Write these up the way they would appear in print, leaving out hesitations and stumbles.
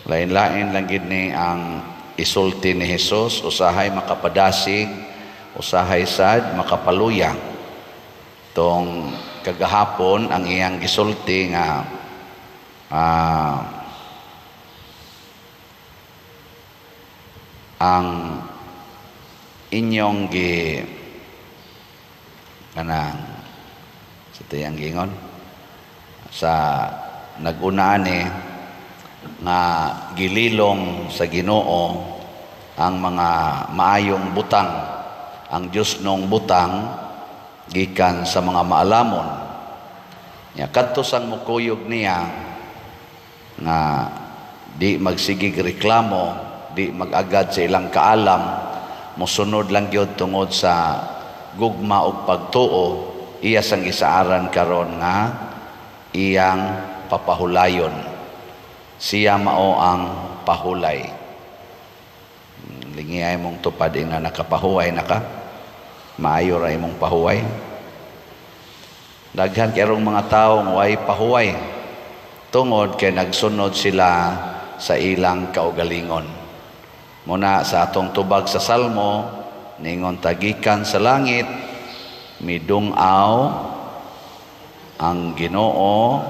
Lain-lain lang gid ni ang isulti ni Hesus, usahay makapadasig, usahay sad makapaluya. Tong kagahapon ang iyang gisulti nga ang inyong gi kanang sa tiyang gingon sa nag-una ani nga gililong sa Ginoo ang mga maayong butang, ang Dios nong butang gikan sa mga maalamon. Nya kadto sang mukuyog niya nga di magsigig reklamo, di mag-agad sa ilang kaalam, mosunod lang gyud tungod sa gugma ug pagtuo, iya sang gisaaran karon nga iyang papahulayon. Siya mao ang pahulay. Lingi mong tupad nga nakapahuway na ka. Maayo ra imong pahuway. Daghan kayrong mga tao nga way pahuway tungod kay nagsunod sila sa ilang kaugalingon. Muna sa atong tubag sa Salmo, ningon tagikan sa langit midungaw ang Ginoo.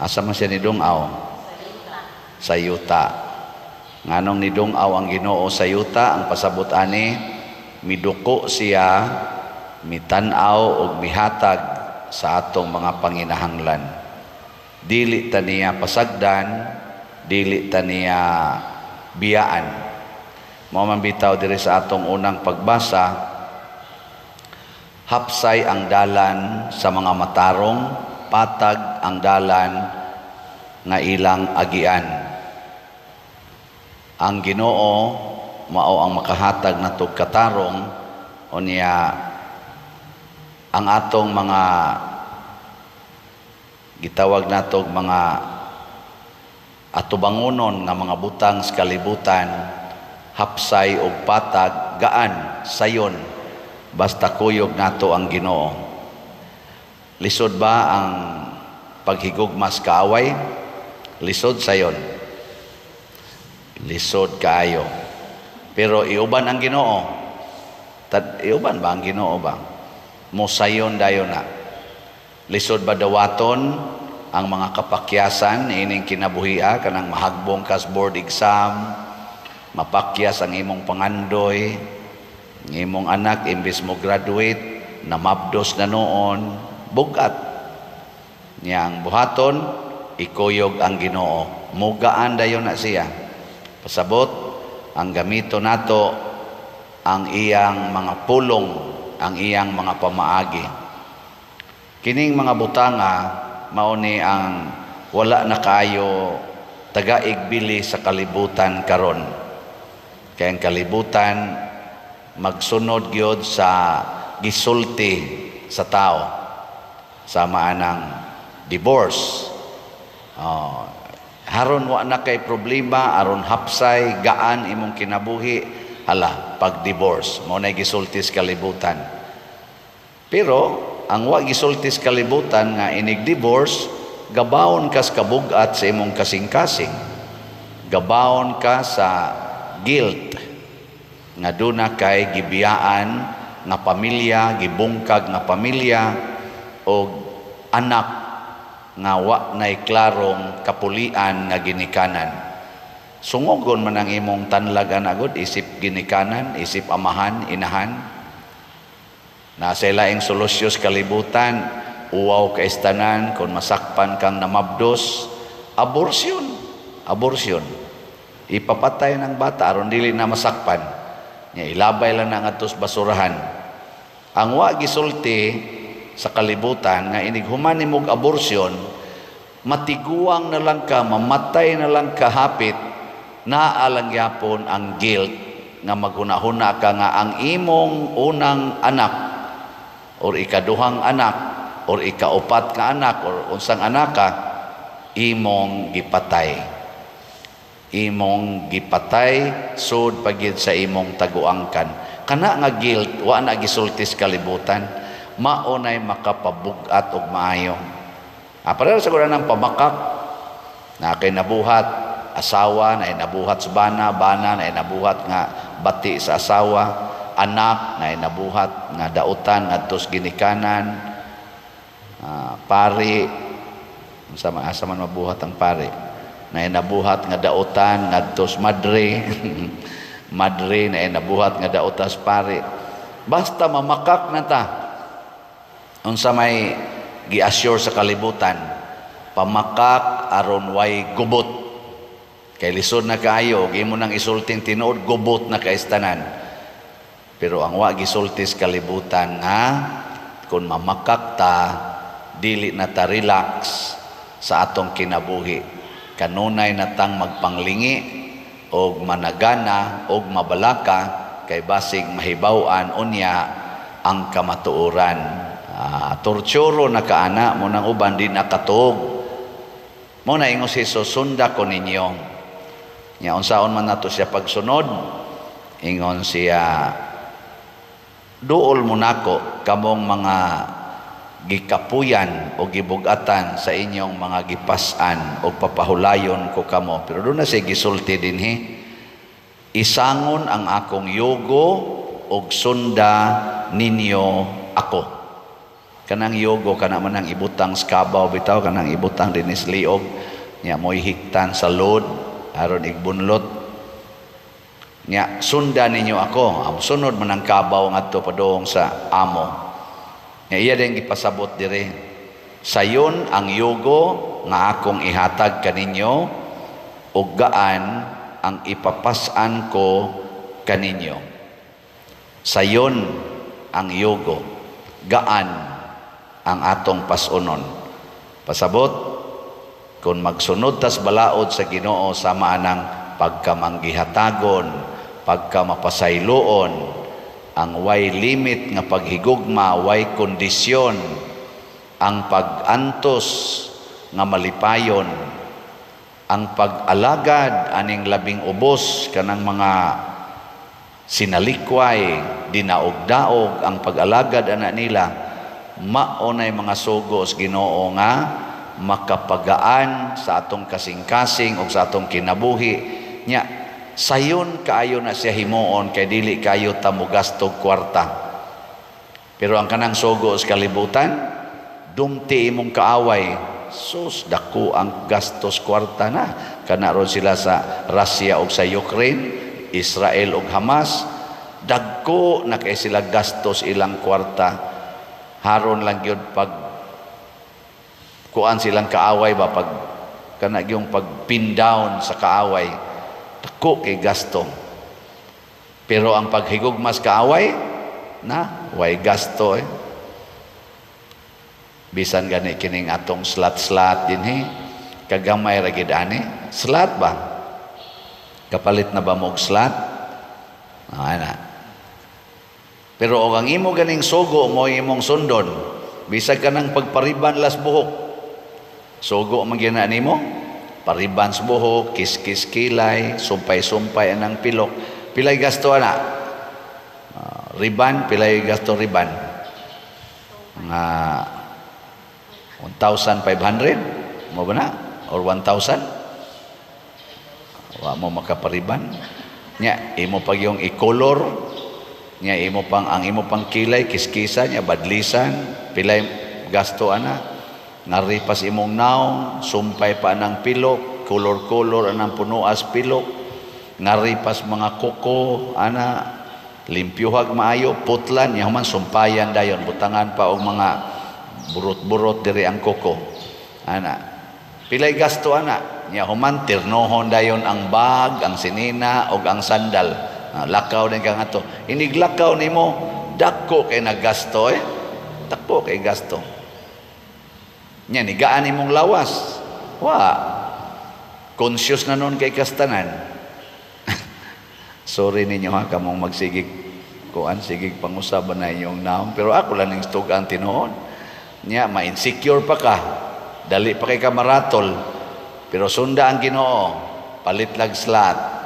Asa man siya nidungaw? Sa yuta. Nganong nidungaw ang Ginoo sa yuta? Ang pasabot ani, miduko siya, mitan-aw og mihatag sa atong mga panginahanglan. Dili ta niya pasagdan, dili ta niya biyaan. Mao man bitaw diri sa atong unang pagbasa, hapsay ang dalan sa mga matarong, patag ang dalan nga ilang agian. Ang Ginoo mao ang makahatag natog katarong, unya ang atong mga gitawag natog mga atubangunon nga mga butang sa kalibutan, hapsay og patag, gaan, sayon, basta kuyog nato ang Ginoo. Lisod ba ang paghigugmas kaaway? Lisod sayon. Lisod kaayo. Pero iuban ang Ginoo. Tad, iuban ba ang Ginoo ba? Mosayon dayon na. Lisod ba dawaton ang mga kapakyasan ining kinabuhia, kanang mahagbong kas board exam, mapakyas ang imong pangandoy, ang imong anak imbes mo graduate, namabdos na noon, bugat. Niya ang buhaton, ikuyog ang Ginoo. Mugaan dayon na siya. Pasabot, ang gamito nato ang iyang mga pulong, ang iyang mga pamaagi. Kining mga butanga mao ni ang wala na kaayo tagaigbili sa kalibutan karon. Kay ang kalibutan magsunod gyud sa gisulti sa tao. Sama anang divorce. Oh, haron wa na kay problema, aron hapsay, gaan imong kinabuhi, hala, pag divorce, mao na gisulti sa kalibutan. Pero ang wa gisulti sa kalibutan nga inig divorce, gabawon kas kabugat sa imong kasing-kasing. Gabawon ka sa guilt nga duna kay gibiyaan nga pamilya, gibungkag nga pamilya og anak nga wa nay klarong kapulian nga ginikanan. Sungogon man ang imong tanlag ana gud isip ginikanan, isip amahan, inahan. Nasa laing solusyon sa kalibutan, uwaw ka istanan kung masakpan kang namabdos, abortion, abortion. Ipapatay ng bata aron dili na masakpan. Nya ilabay lang na ngadto sa basurahan. Ang wa gisulti sa kalibutan nga inig human nimog abortion, matiguang na lang ka, mamatay na lang ka hapit, naa lang gyapon ang guilt nga maghuna-huna ka nga ang imong unang anak or ikaduhang anak or ikaupat nga anak or unsang anak ka, imong gipatay. Imong gipatay sud pagid sa imong taguangkan. Kana nga guilt wa na gisulti sa kalibutan, mao nay makapabug-at og maayo. Pareho sa ng pamakak na kay nabuhat Asawa na nabuhat sa bana, bana na nabuhat nga bati sa asawa, anak na nabuhat nga dautan ngadto sa ginikanan, pari, unsa man, asa man mabuhat ang pari, na nabuhat nga dautan ngadto sa madre, madre na nabuhat nga dautan sa pari. Basta mamakak na ta. Unsa may gi-assure sa kalibutan, pamakak aron way gubot. Kay lisod na kaayo, imo nang isulting tinuod, gubot na kaistanan. Pero ang wa gisulti sa kalibutan nga kung mamakak ta, dili na ta relax sa atong kinabuhi. Kanunay na tang magpanglingi og managana og mabalaka kay basig mahibaw-an unya ang kamatuoran. Torturo na kaana mo nang uban di nakatuog. Mo na ingon si Jesus, "Sunda ko ninyo." Nya unsaon man nato siya pagsunod? Ingon siya, "Duol mo nako kamong mga gikapuyan o gibugatan sa inyong mga gipas-an o papahulayon ko kamo." Pero doon na siya gisulti dinhi, "Isangon ang akong yugo og sunda ninyo ako." Kanang yugo, kana man ang ibutang sa kabaw bitaw, kanang ibutang dinhi sa liog nya mo'y hiktan sa load aron igbunlot. Nya sunda ninyo ako, ang sunod man ang kabaw ngadto padung sa amo. Nya iya din gipasabot dire, "Sayon ang yugo nga akong ihatag kaninyo ug gaan ang ipapas-an ko kaninyo." Sayon ang yugo, gaan ang atong pasunon. Pasabot, kung magsunod tas balaod sa Ginoo sama anang pagkamanggihatagon, pagkamapasayloon, ang way limit nga paghigugma, way kondisyon, ang pag-antos nga malipayon, ang pag-alagad aning labing ubos kanang mga sinalikway, dinaog-daog, ang pag-alagad ana nila, maunay mga sugo sa Ginoo nga makapagaan sa atong kasing-kasing o sa atong kinabuhi. Nya sayon kaayo na siya himuon kay dili kayo ta mogastog kwarta. Pero ang kanang sugo sa kalibutan, dumti imong kaaway, sus, dako ang gastos kwarta na. Kana ron sila sa Russia ug sa Ukraine, Israel ug Hamas, dagko na kay sila gastos ilang kwarta. Haron lang gyud pag kuan silang kaaway ba, pag kana yung pag pin down sa kaaway, dako kay gasto. Pero ang paghigugmas kaaway na way gasto eh. Bisan gani kining atong slat-slat dinhi, kagamay ra gid ani slat ba. Kapalit na ba mo og slat? Ah, na pero og ang imo ganing sugo mo imong sundon, bisag ka nang pagpariban las buhok, sugo man gyud na nimo, pariban sa buhok, kiskis kilay, sumpay-sumpay anang pilok, pilay gasto ana? Riban, pilay gasto riban? Mga 1,500 mo ba na or 1,000? Wa mo makapariban. Nya imo pag yung i-color nya, imo pang ang imo pang kilay kiskisa nya, badlisan, pilay gasto ana? Ngari pas imong naong, sumpay pa anang pilok, color-color anang punuas pilok, ngari pas mga kuko ana, limpyuhag maayo, putlan nya, human sumpayan dayon, butangan pa og mga burot-burot diri ang kuko ana, pilay gasto ana? Nya human tirnohon dayon ang bag, ang sinina og ang sandal. Ah, lakaw din ka ngadto, iniglakaw nimo, dako kay naggasto eh, dako kay gasto. Nya nigaan imong lawas, wa conscious na nun kay kastanan. Sorry ninyo ha, kamong magsigig kuan, sigig pangusaban na inyong naong, pero ako lang ning tugan tinuod. Nya ma-insecure pa ka, dali pa kay ka maratol. Pero sunda ang Ginoo, palit lag slat.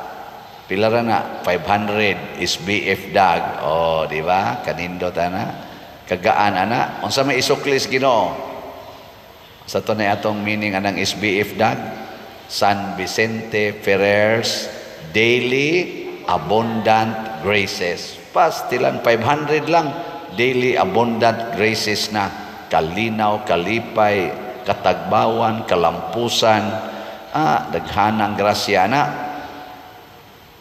Pila ra na? 500 SBF dag. Oh, di ba? Kanindot ana. Kagaan ana. Unsa may isukli sa Ginoo? Sa to na atong meaning anang SBF dag? San Vicente Ferrer's Daily Abundant Graces. Pastilan, 500 lang. Daily Abundant Graces na kalinaw, kalipay, katagbawan, kalampusan, daghanang grasya na.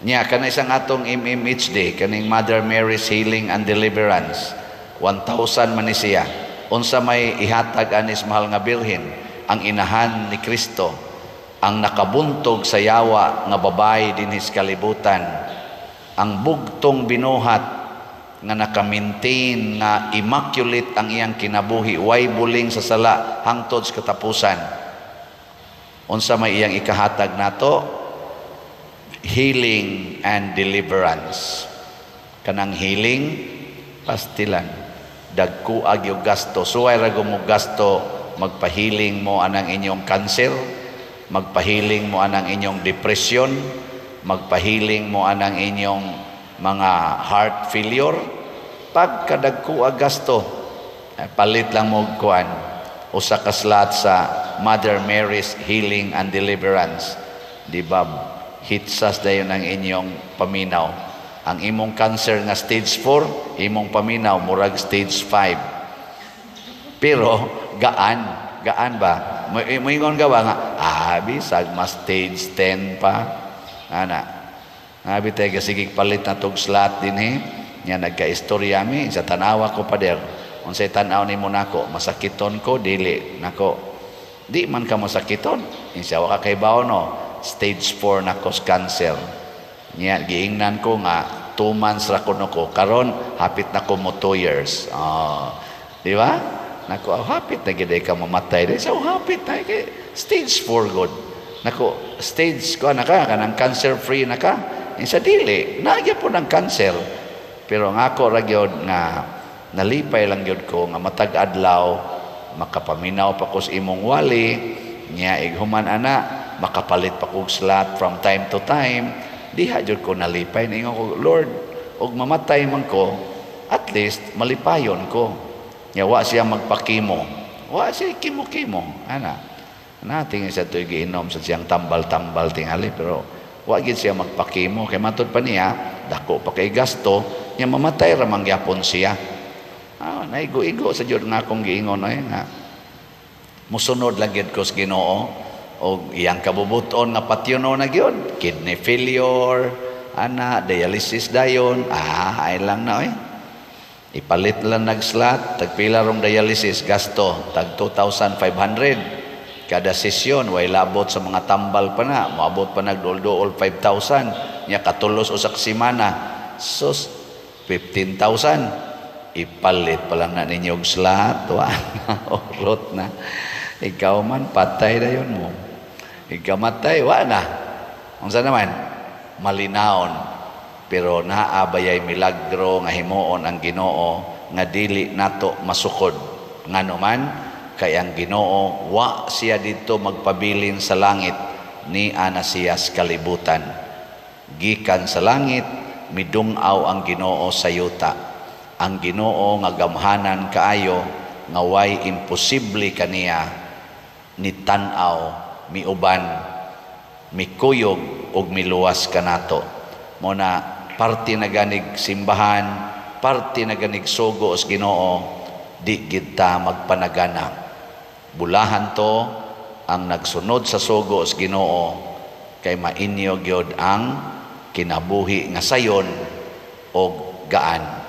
Nya kana isang atong MMHD, kaning Mother Mary's Healing and Deliverance. 1,000 man ni siya. Unsa may ihatag anis mahal nga Birhen, ang inahan ni Kristo, ang nakabuntog sa yawa nga babae dinhi sa kalibutan, ang bugtong binuhat nga naka-maintain nga immaculate ang iyang kinabuhi, way buling sa sala hangtod sa katapusan. Unsa may iyang ikahatag nato? Healing and deliverance. Kanang healing, pastilan, dagko gyud gasto. Suway ra mo gasto magpahealing mo anang inyong cancer, magpahealing mo anang inyong depression, magpahealing mo anang inyong mga heart failure. Pagkadagko ag gasto, palit lang mo kuan, usa ka slot sa Mother Mary's Healing and Deliverance. Di ba? Hitsas dayon ang inyong paminaw. Ang imong cancer nga stage 4, imong paminaw murag stage 5. Pero gaan, gaan ba? Moingon ka ba nga, bisag mas stage 10 pa? Ana. Abi tayo sige palit na tog slot dinhi. Nya nagka-istorya mi sa tanawa ko, pader. Unsay tan-aw nimo nako? Masakiton ko dili nako? Di man ka masakiton. Insa wa ka kaybaw, no? Stage 4 na ko cancer. Nya giingnan ko nga 2 months ra kuno ko. Karon hapit na ko mo 2 years. Di ba? Nako, hapit na gid ka mamatay. Di sa hapit na kay stage 4 god. Nako, stage ko na ka kanang cancer free na ka. Insa dili, naa gyapon ang cancer. Pero ang ako ra gyud nga nalipay lang gyud ko nga matag adlaw makapaminaw pa ko sa imong wali nya, ighuman ana makapalit pa kog slot from time to time. Diha jud ko nalipay. Ningon ko, "Lord, og mamatay man ko, at least malipayon ko." Nya wa siya magpa-chemo, wa siya chemo-chemo ana. Nating sa tuig giinom sa siyang tambal-tambal tingali, pero wa gid siya magpa-chemo kay matud pa niya dako pa kay gasto. Nya mamatay ra man gyapon siya. Naigo-igo sa jud nga akong giingon ay nga musunod lang gyud ko sa Ginoo og iyang kabubuton nga patyono na gyud. Kidney failure ana, dialysis dayon, ay lang na oy, ipalit lang nag-slot. Tagpila rong dialysis gasto? Tag 2,500 kada sesyon, way labot sa mga tambal pa na. Moabot pa nagduol-duol 5,000. Nya katulos usa ka semana, sus, 15,000. Ipalit pa lang na ninyo og slot, wa na, urot na. Ikaw man patay dayon mo, ikaw matay, wa na. Unsa naman malinawon? Pero naa bayay milagro nga himuon ang Ginoo nga dili nato masukod? Ngano man kay ang Ginoo wa siya dito magpabilin sa langit, ni ana siya sa kalibutan. Gikan sa langit midung-aw ang Ginoo sa yuta. Ang Ginoo nga gamhanan kaayo nga way imposible kaniya, ni tan-aw, miuban, mikuyog ug miluwas kanato. Mo na parte na ganig simbahan, parte na ganig sugo sa Ginoo, di gid ta magpanagana. Bulahan to ang nagsunod sa sugo sa Ginoo kay mainyo gyud ang kinabuhi nga sayon og gaan.